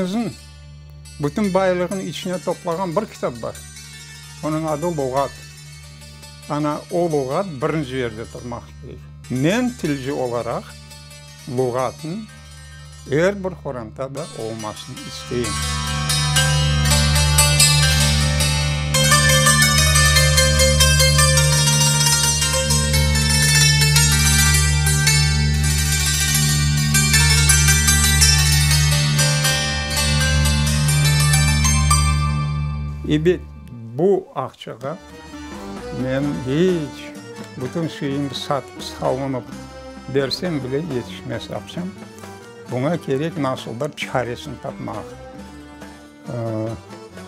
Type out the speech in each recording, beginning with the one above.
Tilimizniñ bütün baylığını içine toplağan bir kitap bar. Onıñ adı Luğat. Ana, o luğat birinci yerde turmaq kerek. Men tilci olaraq luğatnıñ er bir qorantada olmasını isteyim. Ebet, bu aqçağa men hiç bütün şeyimni satıp, salınıp bersem bile yetişmez aqçam. Buña kerek nasıldır çaresini tapmaq.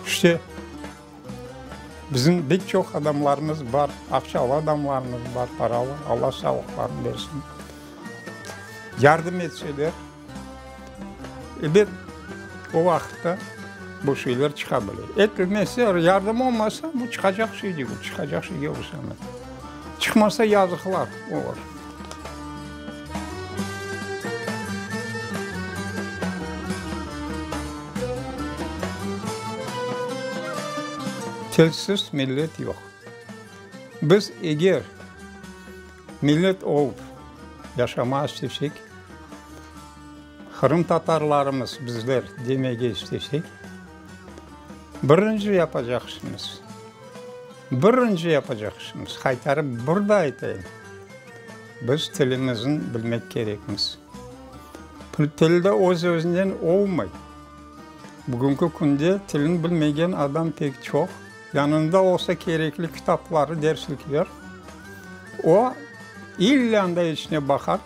İşte, bizim pek çoq adamlarımız bar, aqçalı adamlarımız bar, paralı, Alla sağlıqlarını bersin. Yardım etseler, Ebet, o vaqıtta bu şeyler çıqa bile. Etilmese, yardım olmasa, bu çıqacaq şey degil, çıqacaq şeyge oşamay. Çıqmasa, yazıqlar olur. Tilsiz millet yoq. Biz eger millet olıp yaşamağa istesek, Qırımtatarlarımız bizler demege istesek, birinci yapacaq işimiz, birinci yapacaq işimiz, qaytarıp bir daa aytayım, biz tilimizni bilmek kerekmiz. Til de öz-özünden olmay. Bugünki künde tilini bilmegen adam pek çoq. Yanında olsa kerekli kitapları, derslikler, o, ille anda içine baqar.